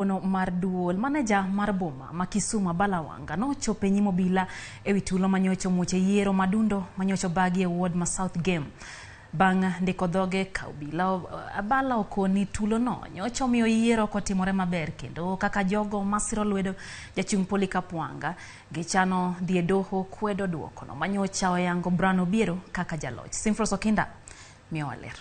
Ono mar duol maneja mar boma ma Kisumu Abala Wanga nochopo e nyim obila ewi tulo manyocha omuoch e yiero madundo manyocha obagi e ward ma South Gem. Bang' ndiko dhoge ka obila Abala okoni tulono nyocha omiyo yiero ok otimore maber kendo kaka jogo masiro lwedo jachung' Polycarp Wanga gichano dhi e doho kwedo duokono manyocha oyango Brian Obiero kaka jaloch. Simfros Okinda miyowa ler.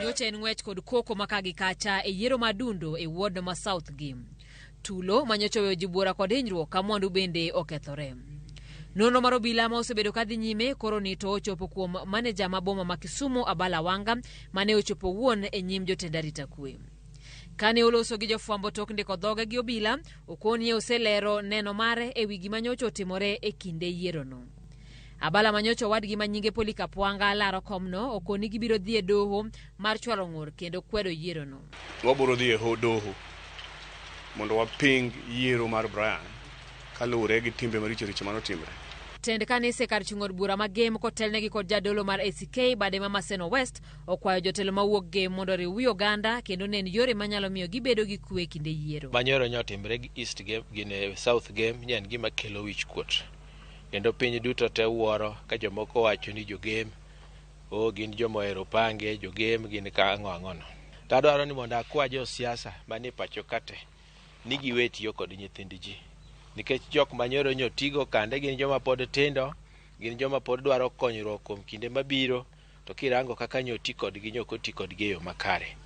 Nyocha en ng'wech kod koko ma ka gi kacha e yiero ma Dundo e ward ma South Gem. Tulo ma nyocha oweyo ji buora kod hinyruok ka mwandu bende okethore. Nonro mar obila ma osebedo ka dhi nyime koro ni to ochopo kuom maneja ma boma ma Kisumu Abala Wanga mane ochopo owuon e nyim jotend arita kwe. Kane oloso gi jofwambo tok ndiko dhoge gi obila, Okonie oselero neno mare e wi gima nyocha otimore e kinde yierono. Abala manyocha owadgi ma nyinge Polycarp Wanga laro komno okoni gibiro dhi e doho mar chwalo ng'ur kendo kwedo yierono. Wabiro dhi e doho mondo waping yiero mar Brian kaluwore gi timbe maricho richo manotimre. Tend kanise kar chung' od bura ma Gem kotelnegi kod jadolo mar ACK bade ma Maseno West okwayo jotelo mawuok Gem mondo oriw wi oganda kendo nen yore manyalo miyo gibedo gi kwe kinde yiero. Manyoro nyotimre gi East Gem gi South Gem ni en gima kelo wich kuot. Kendo piny duto te wuoro ka jomoko wacho ni jogem, oh gin joma ohero pange, jogem gin ka ang'o ang'o no. To adwaro ni mondo akwa josiasa manie pacho ka te ni giwe tiyo kod nyithind ji. Nikech jok ma nyoro nyo tigo kande gin joma pod tindo, gin joma pod dwaro konyruok kuom kinde mabiro. To kirango kaka nyo oti kodgi, nyo ok oti kodgi e yo makare.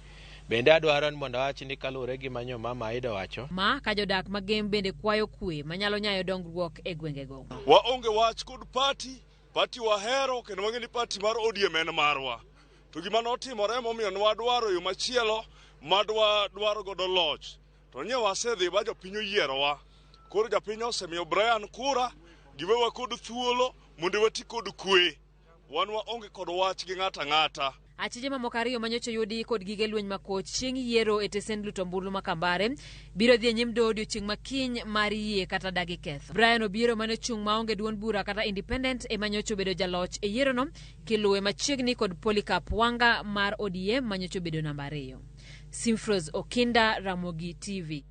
Bende adwaro ni mondo awach ni kaluwore gi manyo mama Aida owacho, Ma ka jodak ma Gem bende kwayo kwe manyalo nyayo dongruok e gwengego. Waonge wach kod party, party wahero kendo wang'e ni party mar ODM en marwa. To gima notimore emomiyo nwadwaro yo machielo madwa dwaro godo loch. To nye wasedhi ba jopiny oyierowa. Koro japiny osemiyo Brian kura, giwewa kod thuolo mondo wati kod kwe. Wan waonge kod wach gi ng'ato ang'ata. Achije mamoko ariyo manyocha oyudi kod gige lweny makoch chieng' yiero e tesend luto ombulu ma Kambare biro dhi e nyim doho odiochieng' ma kiny mar yie kata dagi ketho. Brian Obiero mane ochung' maonge duond bura kata independent ema nyocha obedo jaloch e yierono kiluwe machiegni kod Polycarp Wanga mar ODM manyocha obedo namba ariyo. Simfros Okinda, Ramogi TV.